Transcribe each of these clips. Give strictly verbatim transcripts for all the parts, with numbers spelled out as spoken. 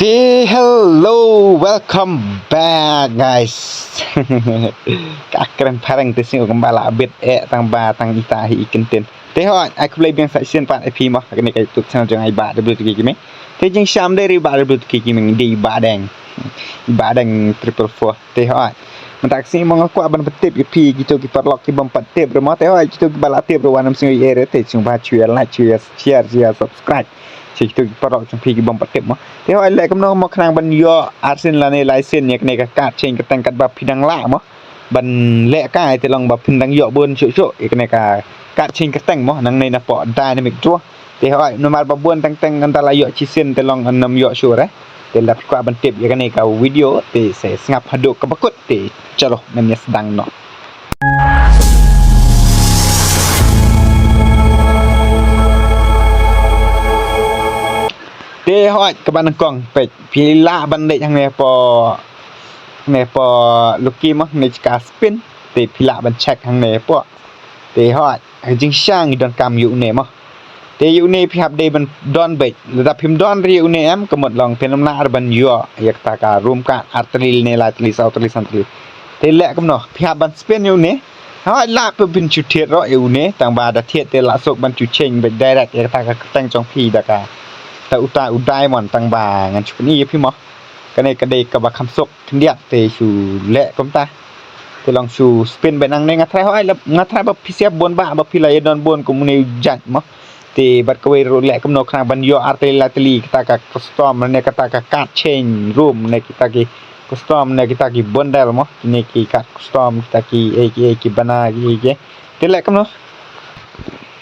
Te hello, welcome back guys. Ka kren phareng te sing kumba la bit eh tang ba tang ita hi ikin tin. Te hoi, ai khublei biang sa sien pat ai phi mo. Kane ka YouTube channel jong ai ba W T K Gaming. Te jing sham dei ri ba W T K Gaming dei ba deng. Ba deng triple four. Te hoi. Mynta ka sngi mo nga kwah ban pyntip ïa phi kito ki paralok ki bym pat tip ruh mo. Te hoi kito ki ba la tip ruh wan ym sngew ïa re te sing ba shu ïa like, shu ïa share, shu ïa subscribe. Sha kito ki paralok jong phi ki bym pat tip mo. Te hoi leh kumno mo khnang ban ïoh arsien lane laisien ïa kane ka kad seng kyrteng katba phi dang lah mo. Ban leh kai te long ba phin dang ïoh bun shuh shuh ïa kane ka kad seng kyrteng mo nangne napoh Dynamic Draw. Te hoi namar ba bun teng teng ynda la ïoh shisien te long ynnym ïoh shuh re. Te lada phi kwah ban tip ïa kane ka video te sa sngap haduh kaba kut te chalo ngin ïa sdang noh. Te hoi kaba nyngkong peit phi lah ban leit hangne hapoh, hangne hapoh Lucky mo, hangne ka spin. Te phi lah ban check hangne hapoh. Te hoi ha jingshisha ngi donkam ïa une mo. Te ïa une phi hap dei ban don beit. Lada phim don re ïa une em ka mut long phin ym lah re ban ïoh ïa kata ka room card ar tylli ne lai tylli saw tylli san tylli. Te leh kumno phi hap ban spin ïa une. Hoi lah phi phin shu thied ruh ïa une tang ba da thied te lah suk ban shu change beit direct ïa kata ka kyrteng jong phi da ka, ta uta u diamond tang ba ngan shu pyni ïa phi mo. Kane ka dei kaba kham suk khyndiat te shu leh kumta. Te long shu spin beit nangne nga tharai hoi nga tharai ba phi siap bun ba ba phi la ïa don bun kum une u judge mo. Te bad kawei ruh leh kumno khnang ban ïoh ar tylli lai tylli kata ka custom ne kata ka card change room ne kita ki custom ne kita ki bundle mo. Kine ki card custom kita ki ei ki ei ki bana ki ei ki. Te leh kumno.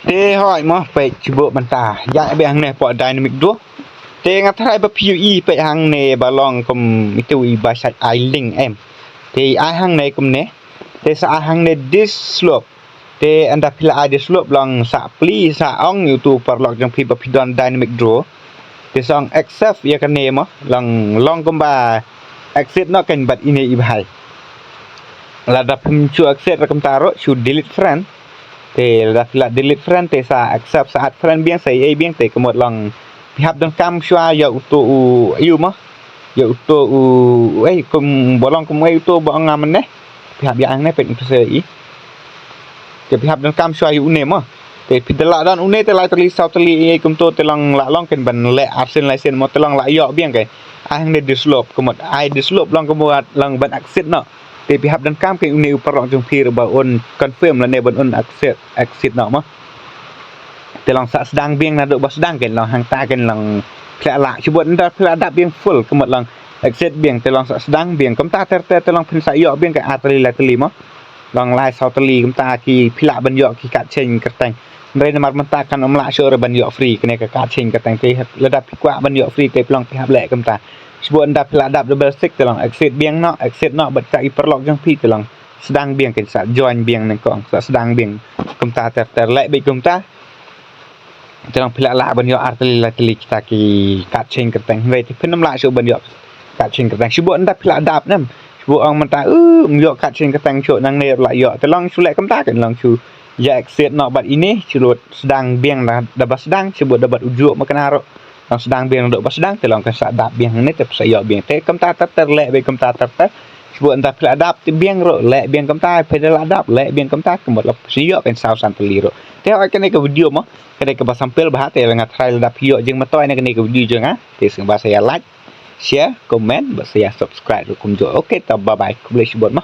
Te hoi mo peit shu buh mynta ïa beit hangne hapoh Dynamic Draw. Te nga tharai ba phi ïohi peit hangne ba long kum itu i ba shait ai link em. Te ai hangne kumne. Te sa ai hangne Disclose. Te ynda phi la ai Disclose long sa plie sa ong ïa utu paralok jong phi ba phi don Dynamic Draw. Te sa ong accept ïa kane mo long long kumba exit noh kan bad ine i bhai. Lada phim shu accept re kumta ruh shu delete friend. Te lada phi la delete friend te sa accept sa add friend biang sa ei ei biang te ka mut long phi hap donkam shuwa ïa uto u ïa u mo. Ïa uto u ei kum ba long kum ei uto ba ong nga mynne. Phi hap ïa hangne peit uto sa i. Te phi hap donkam shuwa ïa une mo. Te phi da lah don une te lai tylli saw tylli ei kumto te long lah long kan ban leh arsien laisien mo te long lah ïoh biang kai. Ai hangne Disclose ka mut ai Disclose long ka mut long ban exit noh. Te phi hap donkam kein une u paralok jong phi ruh ba un confirm lane ban un exit, exit noh mo. Te long sa sdang biang naduh ba sdang kein long hangta kein long phi lah lah shu bun ynda phi lah dap biang full ka mut long exit biang te long sa sdang biang kumta ter ter te long phin sa ïoh biang kein ar tylli lai tylli mo. Long lai saw tylli kumta ki phi lah ban ïoh ki card change kyrteng. Hynrei namar mynta kan ym lah shuh re ban ïoh free kane ka card change kyrteng te lada phi kwah ban ïoh free te phi long phi hap leh kumta. Shu bun ynda phi lah dap double stick te long exit biang noh exit noh bad kita ki paralok jong phi te long sdang biang kein sa join biang nyngkong sa sdang biang kumta ter ter leh beit kumta. Te long phi lah lah ban ïoh ar tylli lai tylli kita ki card change kyrteng hynrei te phin ym lah shuh ban ïoh card change kyrteng shu bun ynda phi lah dap nem. Shu bun ong mynta um ïoh card change kyrteng shuh nangne lah ïoh te long shu leh kumta kein long shu ïa exit noh bad ine shu lut sdang biang da ba sdang shu bun da bad u juh ma kane ruh. Long sdang biang naduh ba sdang te long kan sa dap biang hangne te sa ïoh biang te kumta ter ter leh beit kumta ter ter. Shu bun ynda phi lah dap te biang ruh leh biang kumta phi da lah dap leh biang kumta ka mut long phi ïoh kan saw san tylli ruh. Te hoi kane ka video mo kane kaba sample bha te nga tharai lada phi ïoh jingmyntoi na kane ka video jong nga te sngewbha sa ïa like, share, comment bad sa ïa subscribe ruh kumjuh. Ok ta bye bye khublei shibun mo.